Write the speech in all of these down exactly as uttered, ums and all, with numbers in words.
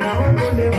Today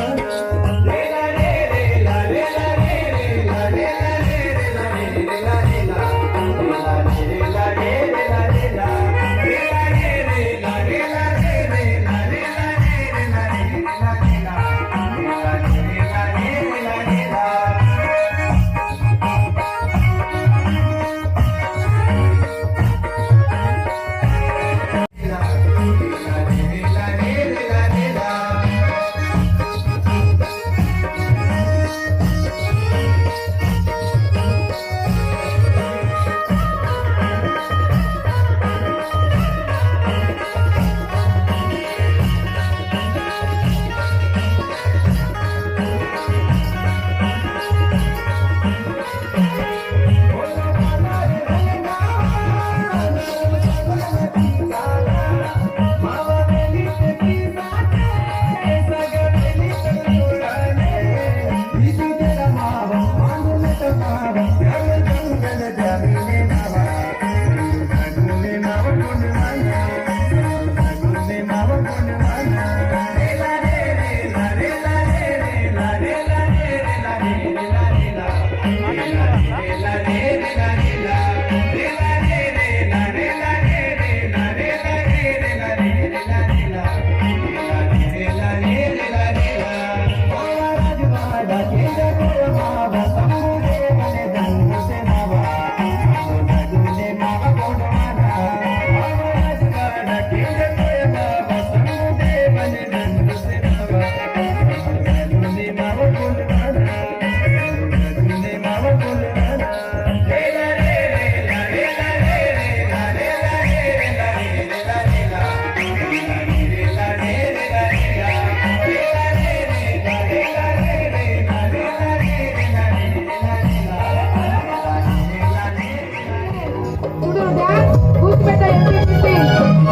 dance, who's better in singing?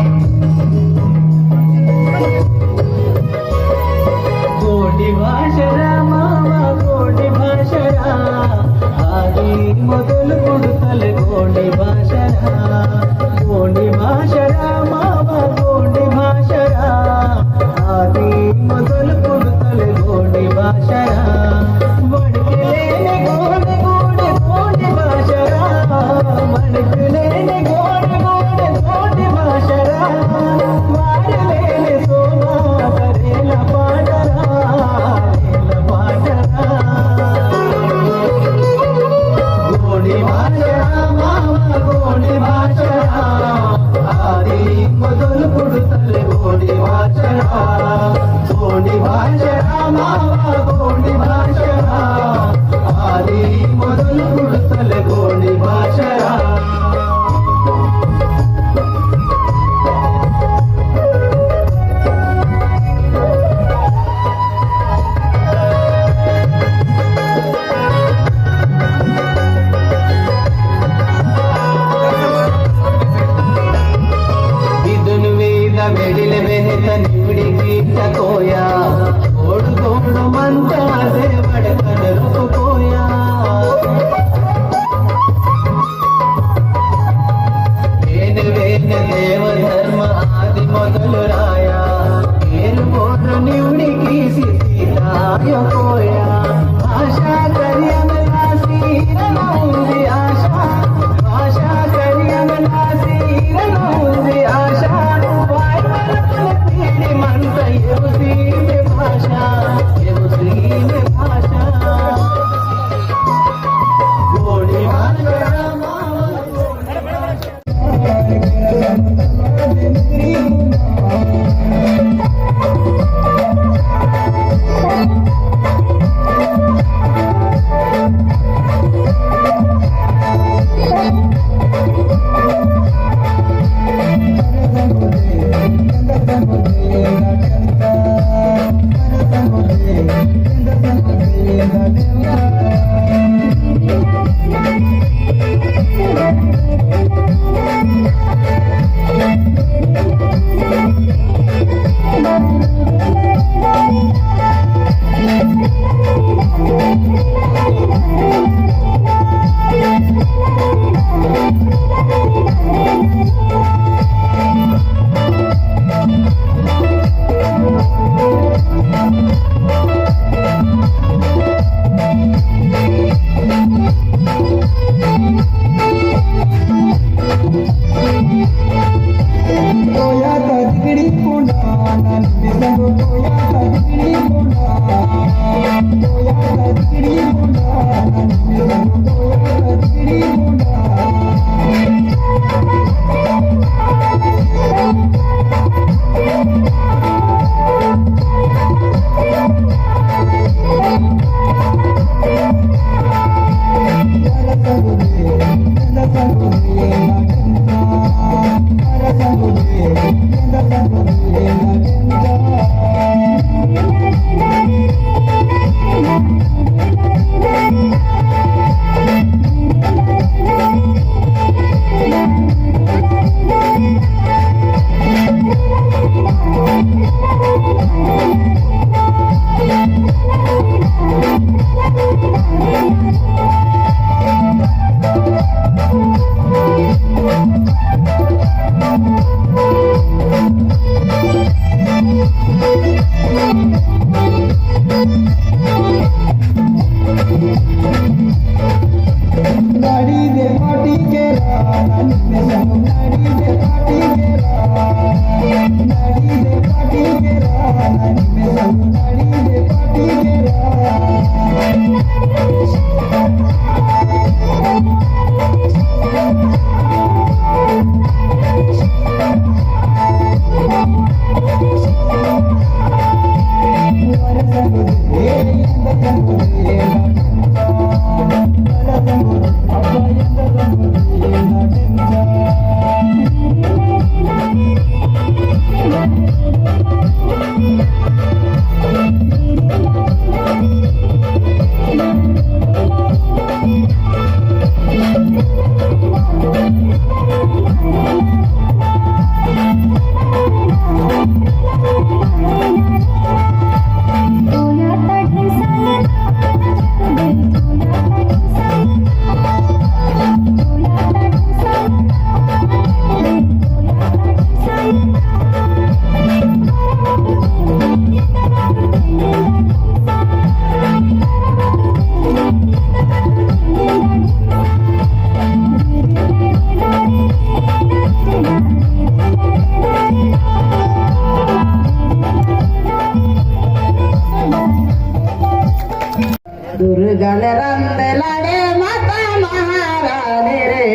दुर्गाले रंदे लाड़े माता महारानी रे।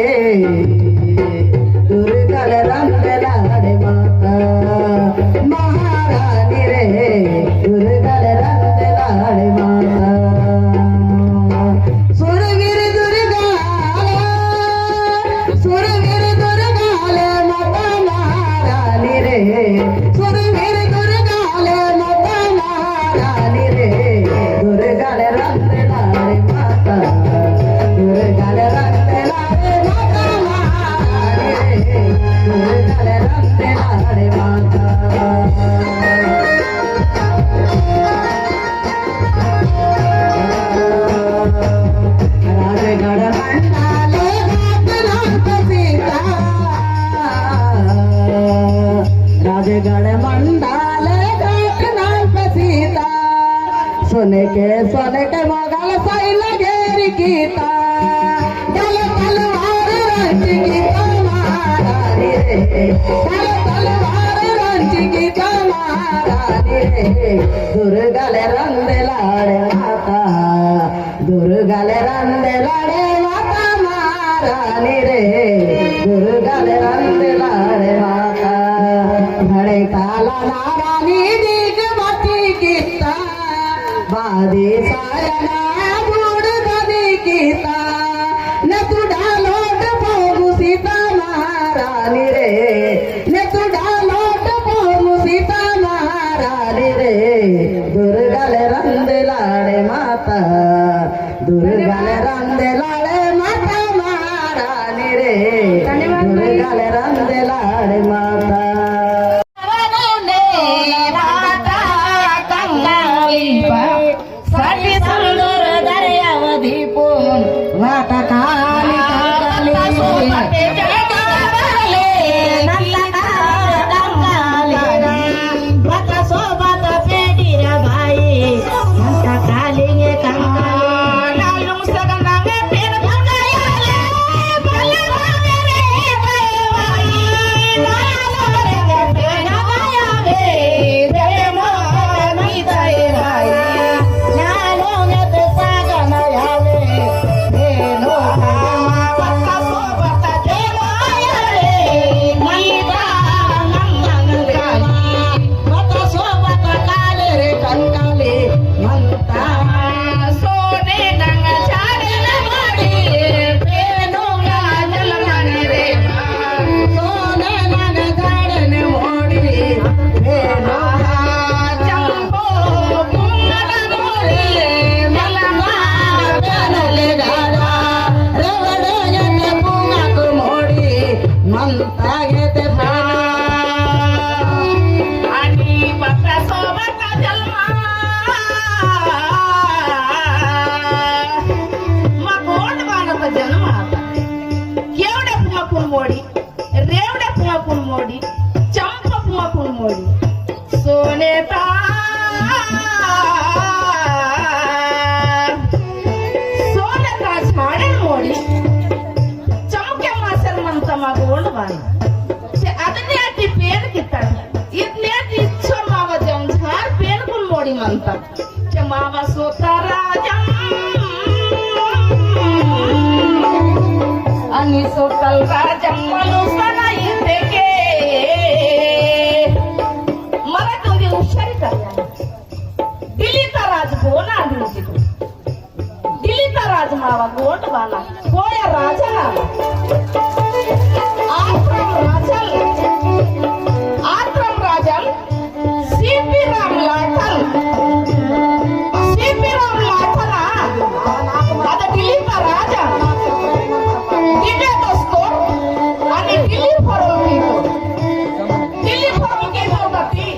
दुर्गाले रंदे लाड़े माता महारानी रे। दुर्गाले रंदे लाड़े माता। सुरवीर दुर्गाले, सुरवीर दुर्गाले माता महारानी रे। सुरवीर दुर्गाले माता महारानी रे। दुर्गाले रंदे लाड़े माता। दुर्गाले रंदे लाड़े माता महारानी रे। दुर्गाले रंदे लाड़े माता। राजगढ़ मंडाले घाट नाल पे सीता। राजगढ़ मंडाले घाट नाल पे सीता। सोने के, सोने के मोगल सैन्य घेर कीता। ढाल तलवार रंच कीता महारानी रे। ढाल तलवार रंच कीता महारानी रे। दुर्गाले रंदे लाड़े माता। दुर्गाले रंदे लाड़े माता महारानी रे। दुर्गाले रंदे लाड़े माता। घड़े ताला नारानी दीक बती कीता। बादी सायना बूड़ बदी कीता। ने तू डालोट पोगु सीता महारानी रे। ने तू डालोट पोगु सीता महारानी रे। दुर्गाले रंदे लाड़े माता। दुर्गाले रंदे लाड़े माता महारानी रे। दुर्गाले रंदे लाड़े माता। साठी सुंदर दर्यावधी पोन वाता काली काली। काली मन्ता। सोने नंग चाड़न मोड़ी, पेनुंगा जलमन रे। सोने नंग चाड़न मोड़ी, पेनुंगा चंपो पुंगड़ मोड़ी, मलमा पेनले गाड़ा, रेवड़े जन पुंगक मोड़ी, मन्ता गेते पेनु। आणि पत्ता सोबत जलमा। मा गोंडवाना जलमा आता। केवड़े पुंगकुन मोड़ी, रेवड़े पुंगकुन मोड़ी, चंपा पुंगकुन मोड़ी। सोने ता, सोने ता झाड़न मोड़ी। चमके मासर मन्ता मा गोंडवाना। ते अदने अति पेन कित्ता। इतने इच्छो मावा जंझार पेनकुन मोड़ी मन्ता। ते मावा सोता राजम। अनि सोतल राजम मनुष्य नहीं देखे। मरा तुंदी हुशारी कर। दिल्ली ता राज बोना दिल्ली ता राज मावा गोंडवाना, कोया राजा ना। आत्रम राजल, आत्रम राजल, सीपी राम लाठल, सीपी राम लाठल ना, अद दिल्ली ता राजा। दिल्ली दोस्तोर, अनि दिल्ली फरोल कीतो। दिल्ली फरोल कीतो बती।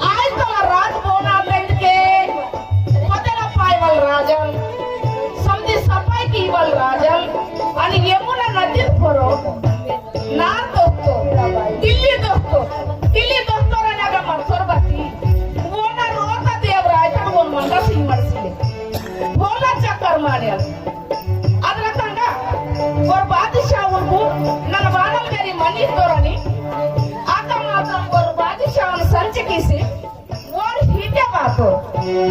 आज तो राज बोना बेंड के पतेला पायवल राजल, समदी सफाई कीवल राजल, अनि यमुना नदी फरो, नार दोस्तो, दिल्ली दोस्तो, दिल्ली दोस्तो रनगा मत्तोर बती, वोना रोता देव राजल वोन मंदा सिंह मरसिले। भोला चक्कर मारियल। अदरकंगा, वोर बादशाह उनको, नन वानम मेरी मनी तोरनी, आका मात्रम वोर बादशाह उन संच किसी, वोर हिते बातो।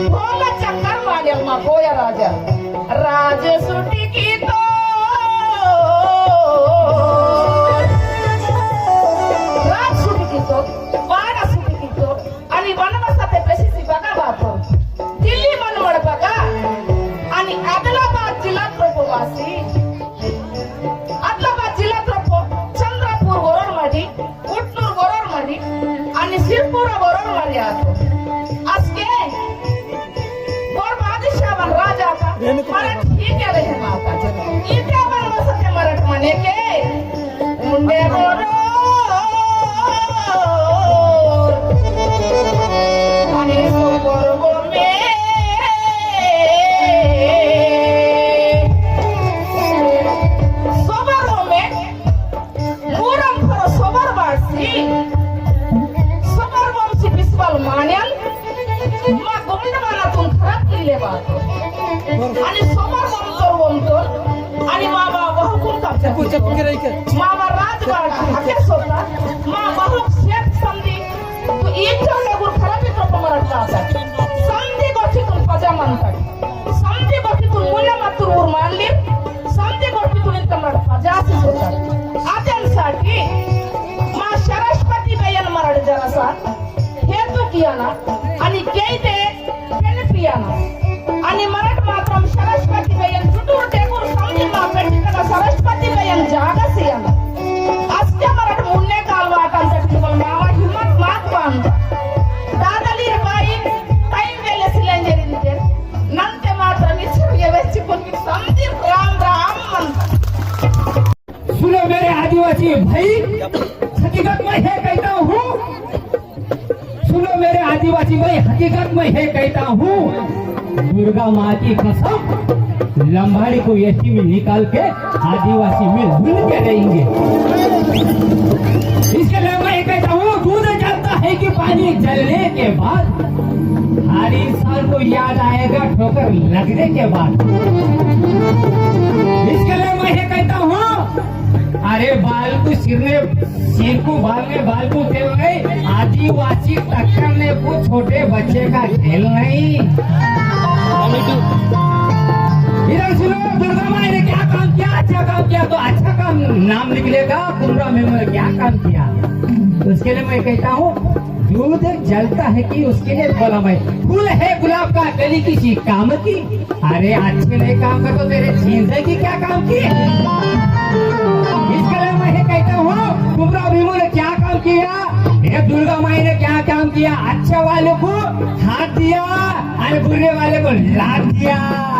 भोला चक्कर मारियल मा कोया राजा। राज सुटी कीतो। राज सुटी कीतो। वाड़ा सुटी कीतो। अनि वनवासते पेसिसी बगा बातो। दिल्ली मनवड़ बगा। अनि आदिलाबाद जिला त्रोपो वासी। आदिलाबाद जिला त्रोपो चंद्रपुर वरोर मरी। उटनूर वरोर मरी, अनि सिरपुर वरोर मरी आतो। असके, वोर बादशाह वन राजा ता, मरा ठीक है रहे माता। इते वन वसते मरट मने के, उंडे वरोर, अनि सोबर वो में, सोबर वो में, मूरम फरो सोबर बासी, सोबर वंशी बिस्वल मान्यन, मा गोंडवाना तुन खराब किले बातो। अनि सोबर वंतोर वंतोर, अनि मामा वहकुन कब्जा। चप्पू, चप्पू के रही के? मामा राजवाड़ा हके सोता, मा वहक सेठ समदी, तो इच्छा लगुर खराबी तो पमरत लाता। समदी गोष्टी तुन पजा मनता। समदी गोष्टी तुन मुन्ने मत्तुर उर मानली, समदी गोष्टी तुन इंतमर पजासी सोता। अदेन साटी, मा सरस्वती बयन मरड़ जरासा, हेतु कियाना, अनि केइते पेन पियाना। अनि मरड़ मात्रम सरस्वती बयन चुटूर टेकुर समदी मा पेटी कना सरस्वती बयन जागा सियाना। अस्के मरड़ मुन्ने काल वाटन से टिकल मावा हिम्मत मात बांध। दादली बाई, time वेले सिलेंजर इंते। नंते माता मिचुर ये वेच्ची कुन भी समदी राम राम मंता। सुनो मेरे आदिवासी भाई, हकीकत मैं है कहता हूँ। सुनो मेरे आदिवासी भाई, हकीकत मैं है कहता हूँ। दुर्गा माँ की कसम, लंबाड़ी को एसटी में निकाल के आदिवासी मिलजुल के रहेंगे। इसके लिए मैं कहता हूँ, दूध जलता है कि पानी जलने के बाद, हर इंसान को याद आएगा ठोकर लगने के बाद। इसके लिए मैं ये कहता हूँ, अरे बालकु सिर ने, सिर को बाल में बालकु तेल नहीं, आदिवासी टक्कर ने को छोटे बच्चे का खेल नहीं। इधर सुनो, दुर्गा माई ने क्या काम किया, अच्छा काम किया तो अच्छा काम नाम निकलेगा, कुमरा में क्या काम किया। तो इसके लिए मैं कहता हूँ, दूध जलता है कि उसके लिए बोला मैं, फूल है गुलाब का, कली किसी काम की? अरे, अच्छे नहीं काम का तो तेरे जिंदगी क्या काम की? इसके लिए मैं ये कहता हूँ, कुबरा भीमू ने क्या काम किया, ये दुर्गा माई ने क्या काम किया? अच्छे वाले को हाथ दिया, अरे, बुरे वाले को लात दिया।